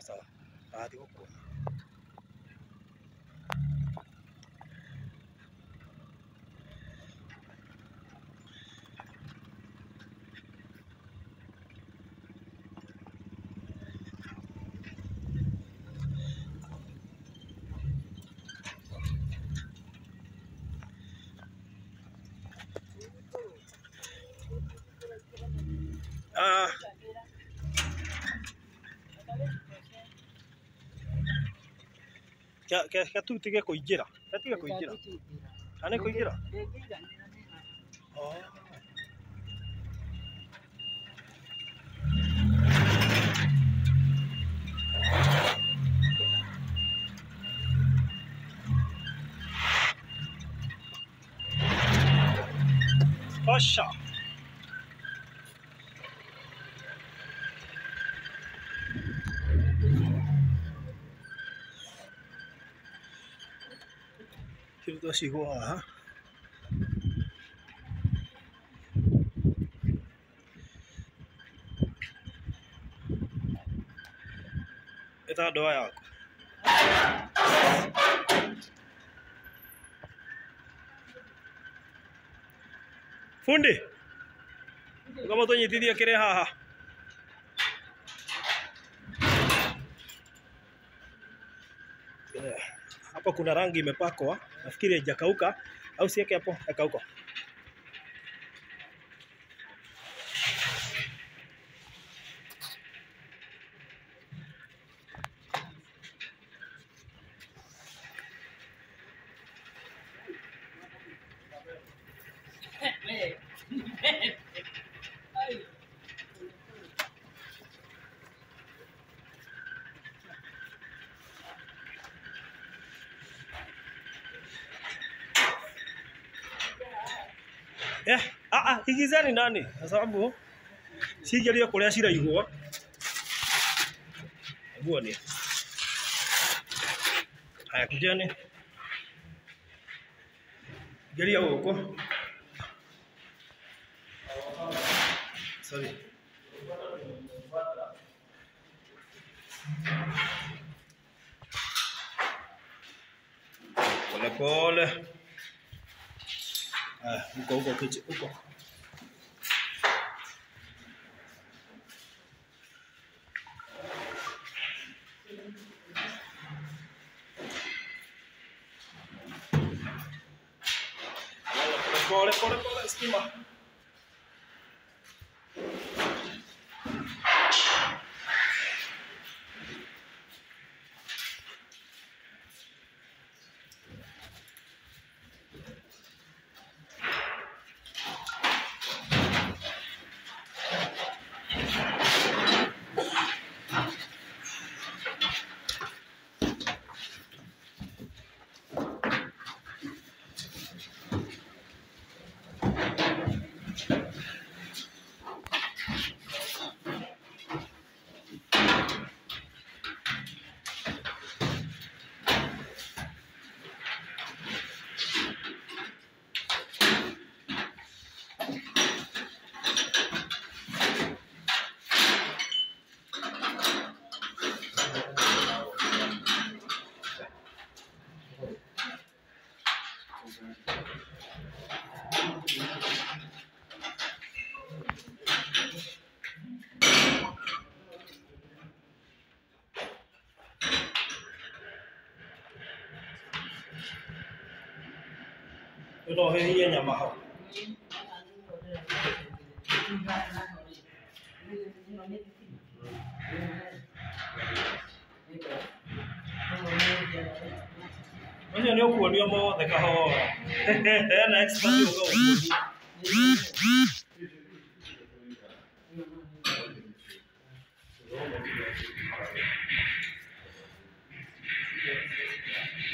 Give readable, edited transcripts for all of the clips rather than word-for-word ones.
Sawa sawa. Athiĩ gũkuona. Ah, kia tu tige kũingĩra. Kia tige kũingĩra. Kana nĩ kũingĩra? Oh. Tosha. Twacigwo haha. Ĩta ndoa yaku. Fundi, ũka mũtũnyitithie kĩrĩa haha. Hapa kuna rangi imepakwa, nafikiri haijakauka au siweke hapo, yakauka. Igizani nani? Kwa sababu cigerio kuria ciraigwo. Guo ni. Haya kujani. Geria guku. Sorry. Pole pole. Ah, huko huko kichi huko. Pole pole pole stima. No hĩhie nyama hau. Ũcio nĩ ũkuonio mothe kahora. Hena expert ũgũkuonia.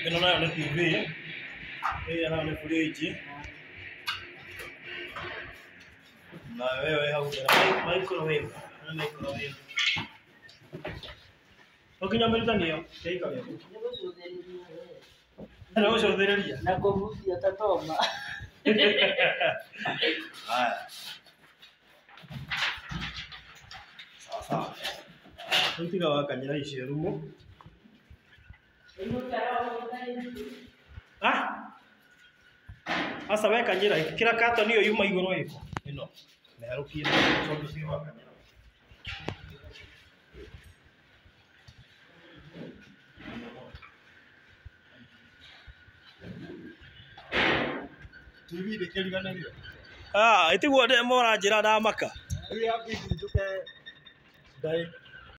Ĩno nayo nĩ TV. Ĩyo nayo nĩ fridge. Na wewe hau mbere microwave. Nĩ microwave. Ũkinya mĩrutanio kĩikaria. Nĩ gũcũthĩrĩria. Na kũhutia ta toma. Haya. Sawa sawa. Rĩu tiga wakanyĩra icio rumu. Ah? Aca we kanyĩra ĩkĩra katoni ĩyo yuma igũrũ ĩko. Ĩno. Mĩharũkie tondũ tiga wakanyĩra. TV ndĩkĩriganĩrio. Ah, ĩtiguo moranjĩra ndamaka. Rĩu yaku njũke ndaĩ.